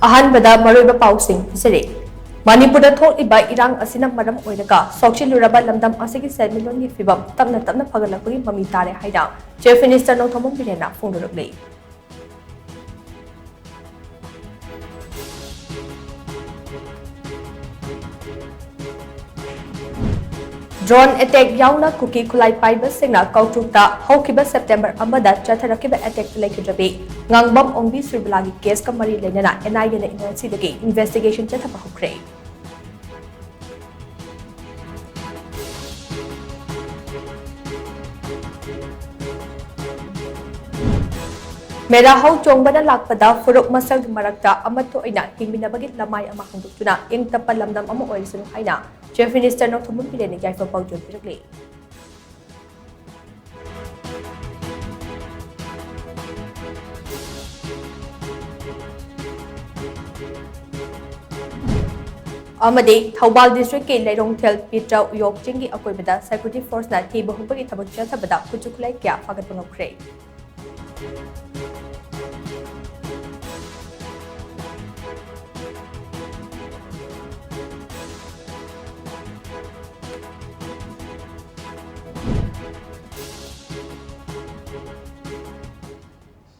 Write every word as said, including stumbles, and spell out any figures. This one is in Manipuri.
ꯑꯍꯥꯟꯕꯗ ꯃꯔꯨꯑꯣꯏꯕ ꯄꯥꯎꯁꯤꯡ ꯄꯤꯖꯔꯤ꯫ ꯃꯅꯤꯄꯨꯔꯗ ꯊꯣꯛꯂꯤꯕ ꯏꯔꯥꯡ ꯑꯁꯤꯅ ꯃꯔꯝ ꯑꯣꯏꯔꯒ ꯁꯣꯛꯆꯤꯜꯂꯨꯔꯕ ꯂꯝꯗꯝ ꯑꯁꯤꯒꯤ ꯁꯦꯟꯃꯤꯠꯂꯣꯟꯒꯤ ꯐꯤꯕꯝ ꯇꯞꯅ ꯇꯞꯅ ꯐꯒꯠꯂꯛꯄꯒꯤ ꯃꯃꯤ ꯇꯥꯔꯦ ꯍꯥꯏꯅ Chief Minister Nongthombam ꯕꯤꯔꯦꯟꯅ ꯐꯣꯡꯗꯣꯔꯛꯂꯤ꯫ Drone attack ꯌꯥꯎꯅ ꯀꯨꯀꯤ ꯈꯨꯠꯂꯥꯏ ꯄꯥꯏꯕꯁꯤꯡꯅ ꯀꯥꯎꯇ꯭ꯔꯨꯛꯇ ꯍꯧꯈꯤꯕ September ꯑꯃꯗ ꯆꯠꯊꯔꯛꯈꯤꯕ attack ꯇ ꯂꯩꯈꯤꯗ꯭ꯔꯕꯤ ꯉꯥꯡꯕꯝ ꯑꯣꯡꯕꯤ ꯁꯨꯔꯕꯤꯂꯥꯒꯤ case ꯀ ꯃꯔꯤ ꯂꯩꯅꯅ N I A ꯅ ꯉꯁꯤꯗꯒꯤ investigation ꯆꯠꯊꯕ ꯍꯧꯈ꯭ꯔꯦ꯫ ꯃꯦꯔꯥ ꯍꯧ ꯆꯣꯡꯕꯗ ꯂꯥꯛꯄꯗ ꯐꯨꯔꯨꯞ ꯃꯁꯦꯜꯒꯤ ꯃꯔꯛꯇ ꯑꯃꯠꯇ ꯑꯣꯏꯅ ꯍꯤꯡꯃꯤꯟꯅꯕꯒꯤ ꯂꯃꯥꯏ ꯑꯃ ꯍꯥꯡꯗꯣꯛꯇꯨꯅ ꯏꯪ ꯇꯞꯄ ꯂꯝꯗꯝ ꯑꯃ ꯑꯣꯏꯔꯁꯅꯨ ꯍꯥꯏꯅ Chief Minister ꯅꯣꯡꯊꯣꯝꯕꯝ ꯕꯤꯔꯦꯟꯅ ꯌꯥꯏꯐ ꯄꯥꯎꯖꯦꯜ ꯄꯤꯔꯛꯂꯤ꯫ ꯑꯃꯗꯤ ꯊꯧꯕꯥꯜ district ꯀꯤ ꯂꯩꯔꯣꯡꯊꯦꯜ ꯄꯤꯇ ꯎꯌꯣꯛ ꯆꯤꯡꯒꯤ ꯑꯀꯣꯏꯕꯗ security force ꯅ ꯊꯤꯕ ꯍꯨꯝꯕꯒꯤ ꯊꯕꯛ ꯆꯠꯊꯕꯗ ꯈꯨꯠꯁꯨ ꯈꯨꯠꯂꯥꯏ ꯀꯌꯥ ꯐꯥꯒꯠꯄ ꯉꯝꯈ꯭ꯔꯦ꯫